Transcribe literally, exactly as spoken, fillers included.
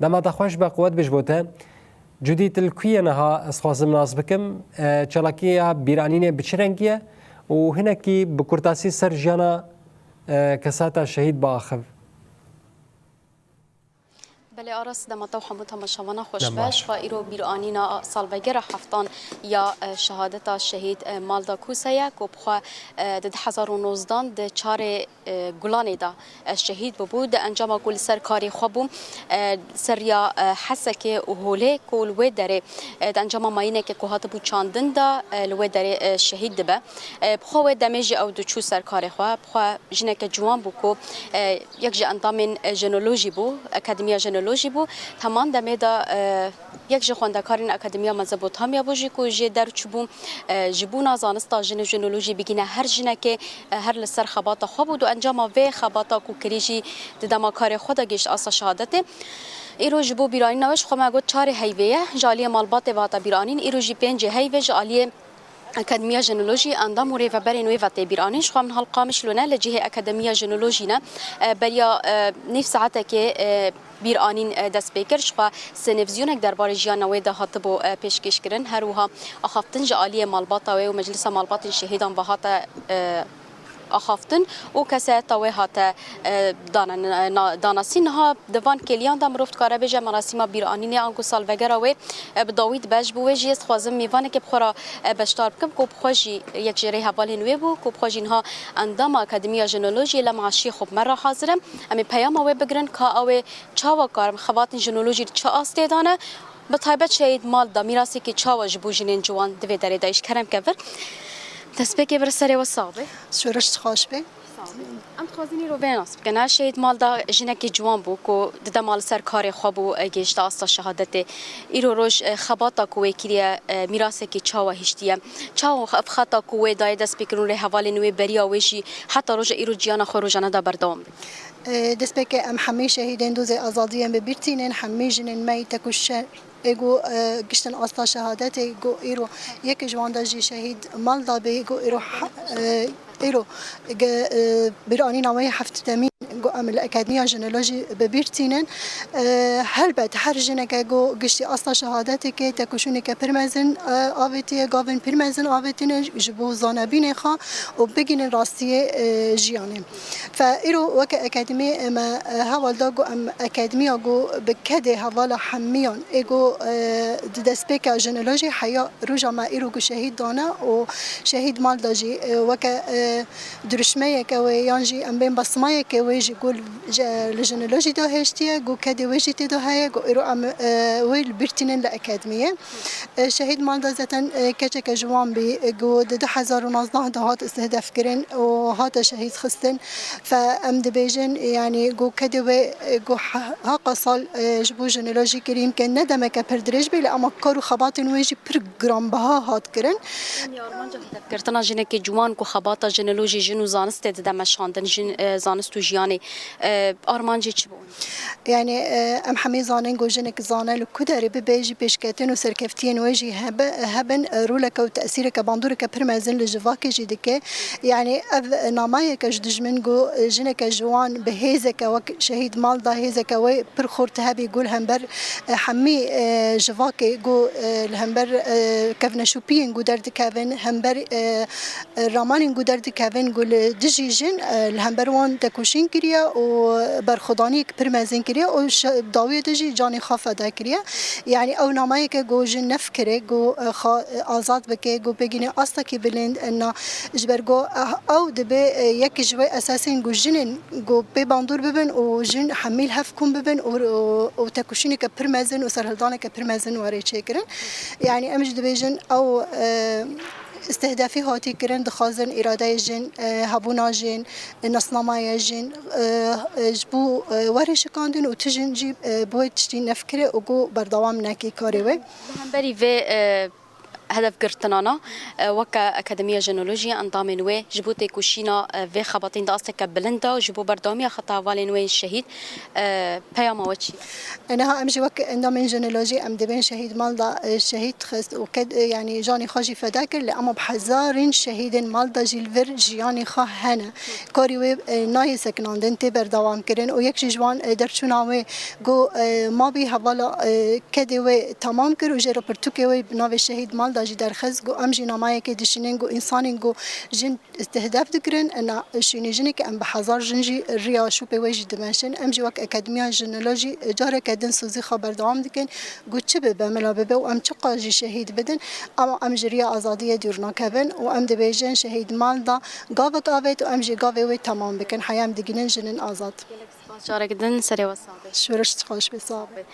Dema te xweş be, quwet be ji bo te. Cudî, tu li ku yî niha, ez xwazim nas bikim, e, çalakiya bîranînê bi çi rengî ye û hinekî bi kurtasî ser jiyana, e, kesata şehîd biaxiv. Belê Aras, dema te û hemû temaşevana xweş be. Ji xwe îro bîranîna salvegera heftan ya, e, şehadeta şehîd, e, Malda Kûse ye ku bi xwe, e, di du hezar û nozdan di çarê, e, Gulanê de, e, şehîd bûbû. Di encama ku li ser karê xwe bû, e, ser riya, e, Hesekê û Holê ku li wê derê, e, di encama mayîneke ku hatibû çandin de, e, li wê derê, e, şehîd dibe. E, bi xwe wê demê jî ew diçû ser karê xwe. Bi xwe jineke ciwan bû ku, e, yek ji endamên, e, jenolojî bû, Akademiya Jenolojî bû. Heman demê de, e, yek ji xwendekarên Akademiya Mezopotamya bû jî ku jê derçûbû, e, ji bona zanista jin û jenolojî bigihîne her jinekê, e, her li ser xebata xwe bû. Di encama vê xebata ku kirî jî di dema karê xwe de gihişt asta şehadetê. Îro ji bo bîranîna wê, ji xwe me got çarê heyvê ye, ji aliyê malbatê ve hate bîranîn, îro jî pêncê heyvê ji aliyê Akademiya Jenolojî, endam û rêveberên wê ve tê bîranîn. Ji xwe min hal Qamişlo ne, li cihê Akademiya Jenolojî ne. E, beriya, e, nîv saetekê, e, bîranîn, e, dest pê kir. Ji xwe sênevizyonek derbarê jiyana wê de hatibû, e, pêşkêşkirin. Her wiha axaftin ji aliyê malbata wê û Meclisa Malbatên Şehîdan ve hate, e, axaftin û kesayeta wê hate, e, dane-, na-, danasîn. Niha di van kêliyan de mirov dikare bêje merasîma bîranînê ango salvegera wê, e, bi dawî dibe. Ji bo wê jî ez dixwazim mêvanekê bi xwe re, e, beşdar bikim ku bi xwe jî yek ji rêhevalên wê bû, ku bi xwe jî niha endama Akademiya Jenolojiyê, li meaşiyê xwe bi me re hazir e. Em ê peyama wê bigirin ka ew ê çawa karin xebatên jenolojî di çi astê de ne. Bi taybet Şehîd Malda mîrasekî çawa ji bo jinên ciwan di vê derê de ye? Ji kerem ke vir. Destpêkê vir serê we sax be. Şoreş xweş be. Em dixwazin îro vê nas bikin. Şehîd Malda jinekî ciwan bû ku di dema li ser karê xwe bû, e, gihişte asta şehadetê. Îro roj, e, xebata ku wê kiriye, e, mîrasekî çawa hiştiye? Çawa ev xeta ku wê daye destpêkirin û rêhevalên wê beriya wê jî heta roja îro jiyana xwe rojane de berdewam be? E, destpêkê em hemî şehîdên dozê azadiyê em bi bîr tînin, hemî jinên me yî tekuş ê ku, e, giştin asta şehadetê, ku îro yekê ji wan de jî Şehîd Malda bê, ku îro he-, e, îro ge-, e, bîranîna wê heftemîn, ku em li Akademiya Jenolojî bi bîr tînin. E, helbet her jineke ku giştî asta şehadetê ke têkoşîneke pir mezin, e, avêtiye, gavên pir mezin avêtine ji bo zanebînê xwe û bigihînin rastiyê, e, jiyanê. Fe îro weke akademî me, e, heval da ku em akademiya ku bi kedê hevala hemiyan ê ku, e, di destpêka jenolojî heya roja me îro ku şehîd dane û Şehîd Malda jî, e, weke, e, dirûşmeyeke wê yan jî em bên besmayeke wê jî ku li, je-, li jenolojî de hêştiye, ku kedê wê jî tê de heye, ku îro em, e, wê li bîr tînin li akademiyê. E, Şehîd Malda zaten, e, keçeke ji wan bî, e, ku di du hezar û nozdeh de hat istihdefkirin û hate şehîd xistin. Fe em dibêjin, yanî ku kedê wê, e, ku ha-, haqa sal, e, ji bo jenolojî kirî, yimkîn ne demeke pir dirêj bê, lê ema kar û xebatên wê jî pir giranbiha hat kirin. Yanî armanca hedefgirtina jinekê ciwan ku xebata jenolojî, jin û zanistê dide meşandin, jin, e, zanist û jiyanê, e, armancê çi bû? Yanî, e, em hemî zanin ku jinek zane li ku derê bibe jî pêşketin û serkeftiyên wê jî hebe, hebin, e, roleke û tesîreke bandoreke pir mezin li civakê jî dike. Yanî ev namayeke ji dijmin ku, e, jineke ji wan bi hêzeke wek Şehîd Malda hêzeke wê pir xurt hebî ku li hember, e, hemî, e, civakê ku, e, li hember, e, kevneşopiyên ku derdikevin, hember, e, e, ramanên ku derdikevin ku li dijî jin, e, li hember wan tekoşîn kiriye û berxwedaniyek pir mezin kiriye û şe-, dawiyê de jî canê xwe feda kiriye. Yanî ew namayeke ku jin nefkire ku, e, xwe, e, azad bike, ku bigihîne astekî bilind, e, na, ji ber ku, e, ew dibe, e, yek ji wê esasên ku jinên ku pê bandor bibin û jin hemî li hev kom bibin û, û, û tekoşîneke pir mezin û serhildaneke pir mezin were çêkirin. Yanî em jî dibêjin ew, e, îstihdafî hatî kirin, dixwazin îradeyê jin, e, hebûna jin, e, nasnamaya jin, e, e, ji bo, e, were şikandin û tu jin jî, e, bi wê tiştî nefkire û ku berdewam nekî karê wê. Li hemberî vê, e, hedef girtinana, e, weke Akademiya Jinolojiyê endamên wê ji bo têkoşîna, e, vê xebatên di asteke bilind de û ji bo berdewamiya xeta hevalên wê yên şehîd, e, peyama we çi ye? E, niha em jî wek endamên jinolojî em dibên şehîd mal da, e, şehîd xist û ked, e, yanî janê xwe jî feda kir, lê ema bi hezarên şehîdên mal da jî li vir jiyanê xwe hene. Karî wê, e, nayê sekinandin, tê berdewam kirin û yek jî ji wan, e, derçûna wê got, e, ma bî hevala, e, kedê wê temam kir û jê re pirtûkê wê bi navê şehîd mal da jî derxist. Got, em jî namayekê dişînin, got, însanên got jin îstihdef dikirin, ena şûnê jinê ke em bi hezar jin jî riya şûpê wê jî dimeşin. Em jî wek Akademiya Jinolojî careke din sozî xwe berdewam dikin. Got, çi bibe, mela bibe û em çiqas jî şehîd bidin, ama em ji riya azadiyê dûr nakevin û em dibêjin şehîd mal da gavek avêt û em jî gavê wê temam bikin. Heya em digihînin jinin azad. Gelek spas, carek din serê we sax be. Şoreş xweş be, sax be.